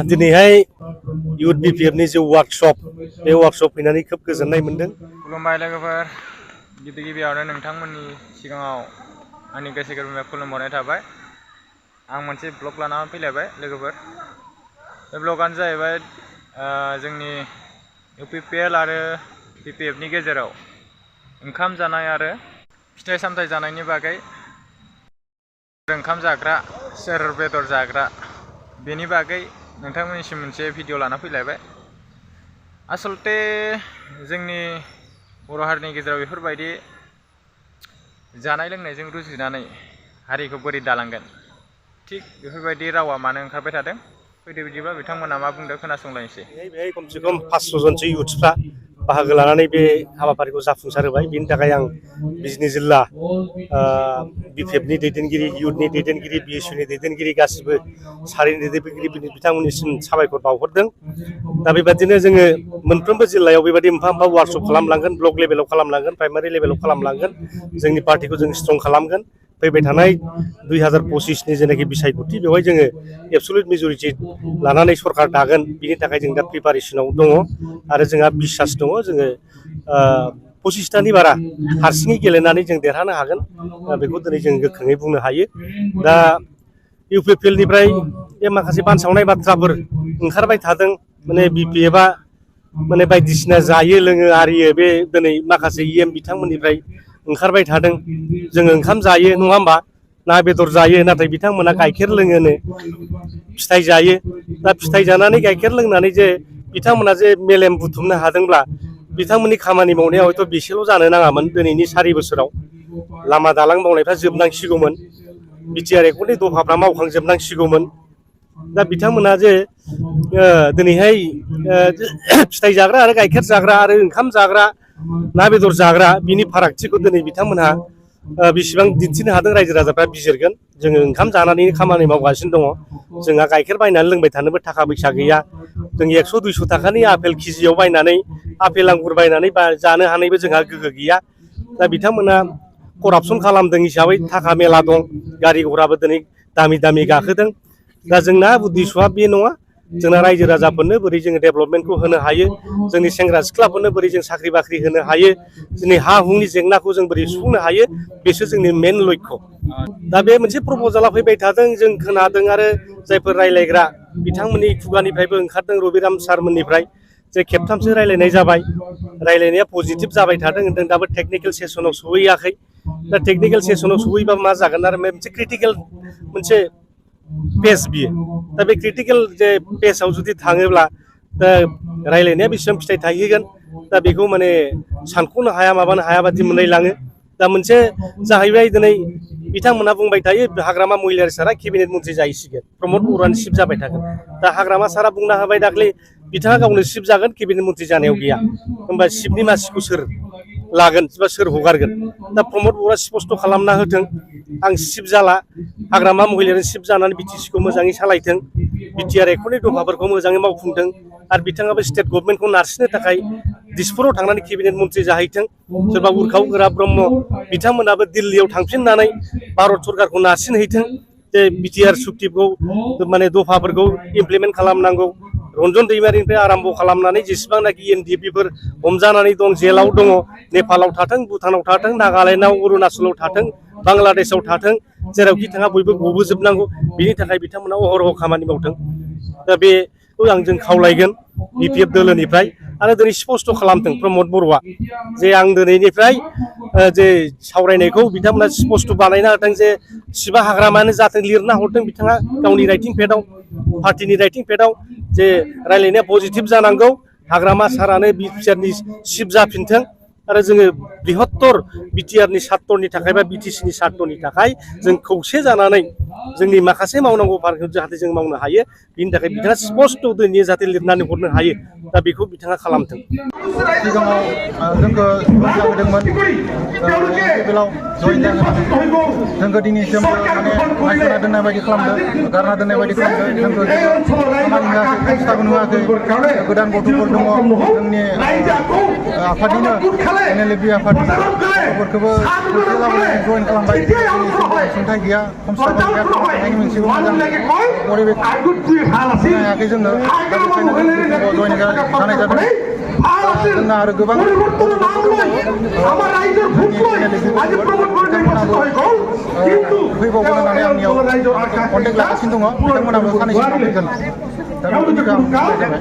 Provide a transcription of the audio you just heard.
दिनैहाय इउथ बिपिएफनि जे वार्कशप बे वार्कशप फैनानै खोब गोजोननाय मोनदों। खुलुमबाय लोगोफोर, गिबियावनो नोंथांमोननि सिगाङाव आंनि गोसो गोरबोनिफ्राय खुलुमहरनाय थाबाय। आं मोनसे ब्लग लानानै फैलायबाय लोगोफोर। बे ब्लगानो जाहैबाय जोंनि इउपिपिएल आरो बिपिएफनि गेजेराव ओंखाम जानाय आरो फिथाइ सामथाइ जानायनि बागै। ओंखाम जाग्रा सोर बेदर जाग्रा बेनि बागै नोंथांमोननिसिम मोनसे भिडिअ लाना फैलायबाय। आसलते जोंनि बर' हारिनि गेजेराव बेफोरबायदि जानाय लोंनायजों रुजुनानै हारिखौ बोरै दालांगोन, थिग बेफोरबायदि रावा मानो ओंखारबाय थादों। फैदो बिदिबा बिथांमोना मा बुंदों खोनासंलायनोसै। बेहाय खमसे खम 500 जनसो इउथ्सफ्रा बाहागो लानानै बे हाबाफारिखौ जाफुंसार होबाय। बेनि थाखाय आं बिजनि जिल्ला बिपिएफनि दैदेनगिरि, इउथनि दैदेनगिरि, बिएसइउनि दैदेनगिरि, गासिबो सारिनि दैदेनगिरि बिथांमोननिसिम साबायखर बावहरदों। दा बेबादिनो जोङो मोनफ्रोमबो जिल्लायाव बेबायदि मोनफा मोनफा वार्कशप खालामलांगोन, ब्लक लेभेलाव खालामलांगोन, प्राइमारि लेभेलाव खालामलांगोन। जोंनि पार्टिखौ जों स्ट्रं खालामगोन। फैबाय थानाय 2025नि जेनाखि बिसायख'थि, बेवहाय जोङो एबसुलुट मेजरिटि लानानै सरकार दागोन। बिनि थाखाय जों दा प्रिपारेसनाव दङ आरो जोंहा बिसास दङ। जोङो 25तानि बारा हारसिङै गेलेनानै जों देरहानो हागोन, बेखौ दिनै जों गोख्रोङै बुंनो हायो। दा इउपिपिएलनिफ्राय बे माखासे बानसावनाय बाथ्राफोर ओंखारबाय थादों। माने बिपिएफआ माने बायदिसिना जायो लोङो आरियो, बे दिनै माखासे इएम बिथांमोननिफ्राय ओंखारबाय थादों। जोङो ओंखाम जायो नङा होमबा, ना बेदर जायो, नाथाय बिथांमोना गाइखेर लोङोनो, फिथाइ जायो। दा फिथाइ जानानै गाइखेर लोंनानै जे बिथांमोना जे मेलेम बुथुमनो हादोंब्ला, बिथांमोननि खामानि मावनाया हयथ' बेसेल' जानो नाङामोन। दिनैनि 4 बोसोराव लामा दालां मावनायफ्रा जोबनांसिगौमोन, बिटिआर एकर्डनि दफाफ्रा मावखांजोबनांसिगौमोन। दा बिथांमोना जे दिनैहाय फिथाइ जाग्रा आरो गाइखेर जाग्रा आरो ओंखाम जाग्रा, ना बेदर जाग्रा, बिनि फारागथिखौ दिनै बिथांमोनहा बेसेबां दिन्थिनो हादों रायजो राजाफ्रा बिजिरगोन। जोङो ओंखाम जानानै खामानि मावगासिनो दङ। जोंहा गाइखेर बायनानै लोंबाय थानोबो थाखा फैसा गैया। जों 100-200 थाखानि आपेल केजियाव बायनानै, आपेल आंगुर बायनानै जानो हानायबो जोंहा गोहो गैया। दा बिथांमोना करापसन खालामदों हिसाबै थाखा मेला दं, गारि घराबो दिनै दामि दामि गाखोदों। दा जोंना उद्देश्यआ बे नङा। जोंना रायजो राजाफोरनो बोरै जोङो डेभेलपमेन्टखौ होनो हायो, जोंनि सेंग्रा सिख्लाफोरनो बोरै जों साख्रि बाख्रि होनो हायो, दिनै हा हुनि जेंनाखौ जों बोरै सुफुंनो हायो, बेसो जोंनि मेन लक्ष्य। दा बे मोनसे प्रप'जाला फैबाय थादों, जों खोनादों आरो जायफोर रायलायग्रा बिथांमोननि खुगानिफ्रायबो ओंखारदों, रबिराम सारमोननिफ्राय जे खेबथामसो रायलायनाय जाबाय। रायलायनाया पजिटिभ जाबाय थादों होनदों, दाबो टेकनिकेल सेसनाव सहैयाखै। दा टेकनिकेल सेसनाव सहैबा मा जागोन, आरो मोनसे क्रिटिकेल मोनसे पेज बियो। दा बे क्रिटिकेल जे पेजआव जुदि थाङोब्ला दा रायलायनाया बेसेबां फिथाइ थायहैगोन, दा बेखौ माने सानख'नो हाया, माबानो हाया बादि मोनलायलाङो। दा मोनसे जाहैबाय, दिनै बिथांमोना बुंबाय थायो हाग्रामा महिलारि सारा केबिनेट मन्थ्रि जाहैसिगोन, प्रमद बर'आनो चिफ जाबाय थागोन। दा हाग्रामा सारा बुंना होबाय दाख्लै, बिथाङा गावनो चिफ जागोन, केबिनेट मन्थ्रि जानायाव गैया। होमबा चिफनि मासिखौ सोर लागोन बा सोर हगारगोन? दा प्रमद बर'आ स्पस्ट खालामना होथों, आं चिफ जाला, हाग्रामा महिलारि चिफ जानानै बिटिसिखौ मोजाङै सालायथों, बिटिआर एकर्डनि दफाफोरखौ मोजाङै मावफुंथों, आरो बिथाङाबो स्टेट गभर्नमेन्टखौ नारसिननो थाखाय दिसपुराव थांनानै केबिनेट मन्थ्रि जाहैथों। सोरबा उर्खाव गोरा ब्रह्म बिथांमोनाबो दिल्लीयाव थांफिननानै भारत सरकारखौ नारसिनहैथों, जे बिटिआर सुक्तिखौ माने दफाफोरखौ इमप्लिमेन्ट खालामनांगौ। रन्जन दैमारिनिफ्राय आराम्भ खालामनानै जेसेबांनाखि एनडिएफबिफोर हमजानानै दं, जेलाव दङ, नेपालाव थाथों, भुटानाव थाथों, नागालेण्डआव, अरुणाचलाव थाथों, बांलादेशआव थाथों, जेरावखि थाङा बयबो गबोजोबनांगौ। बिनि थाखाय बिथांमोना अहरह खामानि मावथों। दा बेखौ जों खावलायगोन बिपिएफ दोलोनिफ्राय। आरो दिनै स्पस्ट खालामथों प्रमद बर'आ, जे आं दिनैनिफ्राय जे सावरायनायखौ बिथांमोना स्पस्ट बानायना होथों, जे सिबा हाग्रामायानो जाथों, लिरना हरथों बिथाङा गावनि राइटिं पेडआव, पार्टिनि राइटिं पेडआव, जे रायलायनाया पजिटिभ जानांगौ, हाग्रामा सारानो बिटिआरनि चिफ जाफिनथों, आरो जोङो बृहत्तर बिटिआरनि सार्टनि थाखाय बा बिटिसिनि सार्टनि थाखाय जों खौसे जानानै जोंनि माखासे मावनांगौ फारखौ जाहाथे जों मावनो हायो, बिनि थाखाय बिथाङा स्पस्ट दिनै जाहाथे लिरनानै हरनो हायो, दा बेखौ बिथाङा खालामथों। सिगाङाव जोंखौ बुंजाबोदोंमोन इउपिपिएलआव जइन जाहोनो, जोंखौ दिनैसिमबो माने नायस'ना दोननाय बायदि खालामदों, गारना दोननाय बायदि खालामदों। जोंखौ खामानि होआखै, संस्थाबो होआखै। गोदान गथ'फोर दङ, जोंनि आफादनिनो एनएलएफबि आफादनि गथ'फोरखौबो खौसे लाबोनानै जइन खालामबाय। दिनैसिमबो अनसुंथाइ गैया, संस्थाबो गैया, थांनायनि मोनसेबो मोजां परिबेश हायाखै जोंनो दा बेखायनो जों जयन जानाय जादों जोंना आरो गोबां फैबावगोन होननानै आंनियाव कन्टेक्ट लागासिनो दङ बिथांमोनाबो सानैसो फैगोन दा बेखिनिखौ आं बुंनाय जाबाय